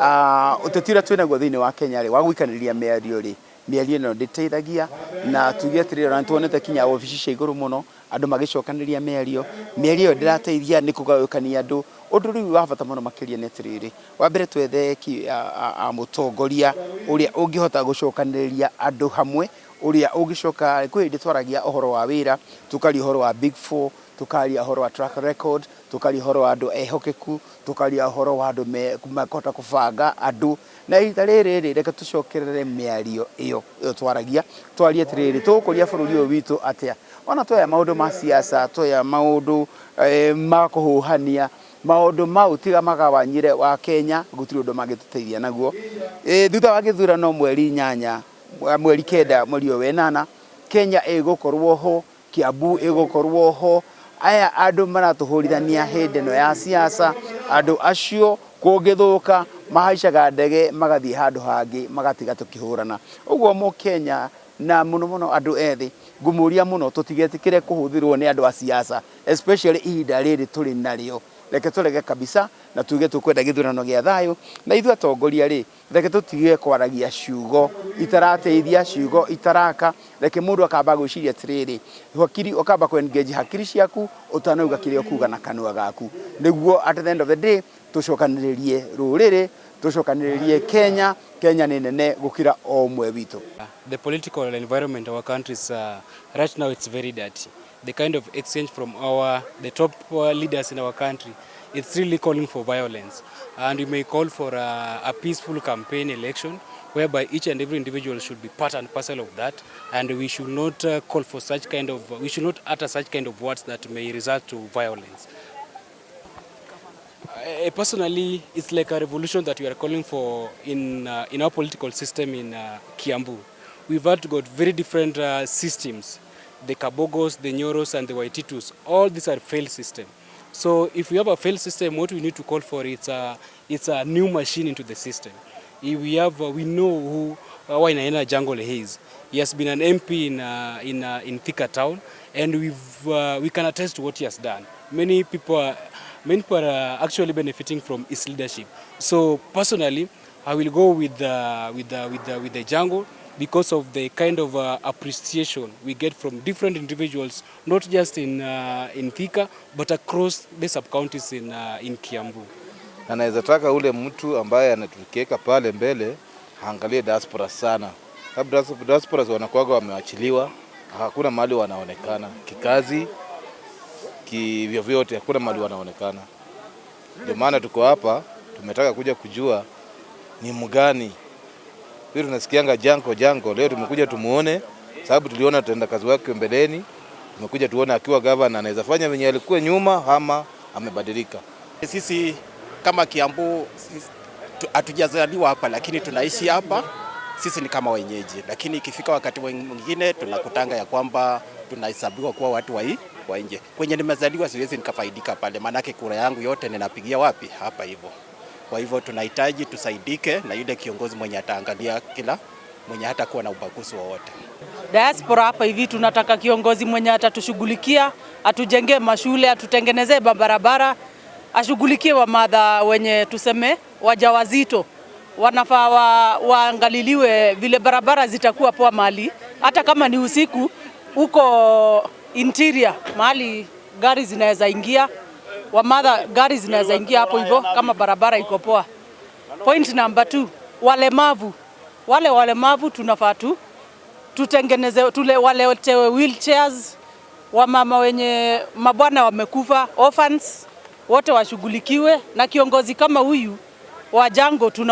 Ũteti ũrĩa twĩnaguo thĩinĩ wa Kenya rĩ, wa gũikanĩria mĩario rĩ, mĩario ĩno ndĩteithagia. Na tuge atĩrĩrĩ, ona nĩtuonete kinya obici cia igũrũ mũno andũ magĩcokanĩria mĩario, mĩario ĩyo ndĩrateithia, nĩ kũgayũkania andũ. Ũndũ rĩu wa bata mũno makĩria nĩ atĩrĩrĩ, wa mbere twethe mũtongoria ũrĩa ũngĩhota gũcokanĩrĩria andũ hamwe, ũrĩa ũngĩcoka. Kwĩ hĩndĩ twaragia ũhoro wa wĩra, tũkaria ũhoro wa Big Four, tũkaria ũhoro wa track record, tũkaria ũhoro wa andũ ehokeku, tũkaria ũhoro wa andũ makũhota kũbanga andũ. Na ihinda rĩrĩ rĩ, reke tũcokerere mĩario ĩyo ĩyo twaragia, twarie atĩrĩrĩ, tũgũkũria bũrũri ũyũ witũ atĩa? Ona tuoya maũndũ ma siasa, tuoya maũndũ ma kũhũhania, maũndũ mau tiga magawanyire wa Kenya, gũtirĩ ũndũ mangĩtũteithia naguo. Thutha wa gĩthurano mweri 8, mweri 9, mweri ũyũ wa ĩnana, Kenya ĩgũkorwo ho, Kiambu ĩgũkorwo ho. Aya andũ maratũhũrithania hĩndĩ ĩno ya siasa, andũ acio kũngĩthũka mahaicaga ndege magathiĩ handũ hangĩ, magatiga tũkĩhũrana. Ũguo mũkenya na mũno mũno andũ ethĩ, ngũmũria mũno tũtigetĩkĩre kũhũthĩrwo nĩ andũ a siasa, especially ihinda rĩrĩ tũrĩ narĩo. Reke tũrege kabisa na tuge tũkwenda gĩthurano gĩa thayũ. Na ithuĩ atongoria rĩ, reke tũtige kwaragia ciugo itarateithia, ciugo itaraka. Reke mũndũ akamba gwĩciria atĩrĩrĩ, hakiri ũkamba kũ engage hakiri ciaku ũtanauga kĩrĩa ũkuga na kanua gaku, nĩguo at the end of the day tũcokanĩrĩrie rũrĩrĩ, tũcokanĩrĩrie Kenya. Kenya nĩ nene gũkĩra o ũmwe witũ. The political environment of our countries right now, it's very dirty. The kind of exchange from our the top leaders in our country, it's really calling for violence. And we may call for a peaceful campaign election whereby each and every individual should be part and parcel of that, and we should not call for such kind of, we should not utter such kind of words that may result to violence. Personally, it's like a revolution that we are calling for in our political system in Kiambu. We've had got very different systems, the Kabogos, the Nyoros, and the Waititus. All these are failed systems. So if we have a failed system, what we need to call for, it's a new machine into the system. If we have, we know who Wainaina Jungle is. He has been an MP in Thika town, and we can attest to what he has done. Many people are actually benefiting from his leadership. So personally, I will go with the Jungle because of the kind of appreciation we get from different individuals, not just in Thika, but across the sub-counties in Kiambu. Na naweza taka ule mtu ambaye anatukiweka pale mbele aangalie diaspora sana, sababu diaspora wanakuwaga wamewachiliwa, hakuna mahali wanaonekana kikazi, kivyovyote, hakuna mahali wanaonekana. Ndio maana tuko hapa, tumetaka kuja kujua ni mgani hiyo. Tunasikianga Jungle Jungle, leo tumekuja tumuone, sababu tuliona tenda kazi wake mbeleni. Tumekuja tuone akiwa gavana anaweza fanya venye alikuwa nyuma ama amebadilika. Sisi kama Kiambu hatujazaliwa hapa, lakini tunaishi hapa. Sisi ni kama wenyeji, lakini ikifika wakati mwingine tunakutanga ya kwamba tunahesabiwa kuwa watu wa nje. Kwenye nimezaliwa siwezi nikafaidika pale, maanake kura yangu yote ninapigia wapi? Hapa hivyo. Kwa hivyo tunahitaji tusaidike na yule kiongozi mwenye ataangalia kila mwenye hata kuwa na ubaguzi wowote. Diaspora hapa hivi tunataka kiongozi mwenye atatushughulikia, atujengee mashule, atutengenezee barabara, ashughulikie wamadha wenye, tuseme, wajawazito wanafaa waangaliliwe vile barabara zitakuwa poa mahali, hata kama ni usiku huko interior mahali gari zinaweza ingia, wamadha gari zinaweza ingia hapo hivyo kama barabara iko poa. Point number 2, walemavu, wale walemavu tunafaa tu tutengeneze tule waletewe wheelchairs, wamama wenye mabwana wamekufa, orphans wote washughulikiwe, na kiongozi kama huyu wa Jungle tunaona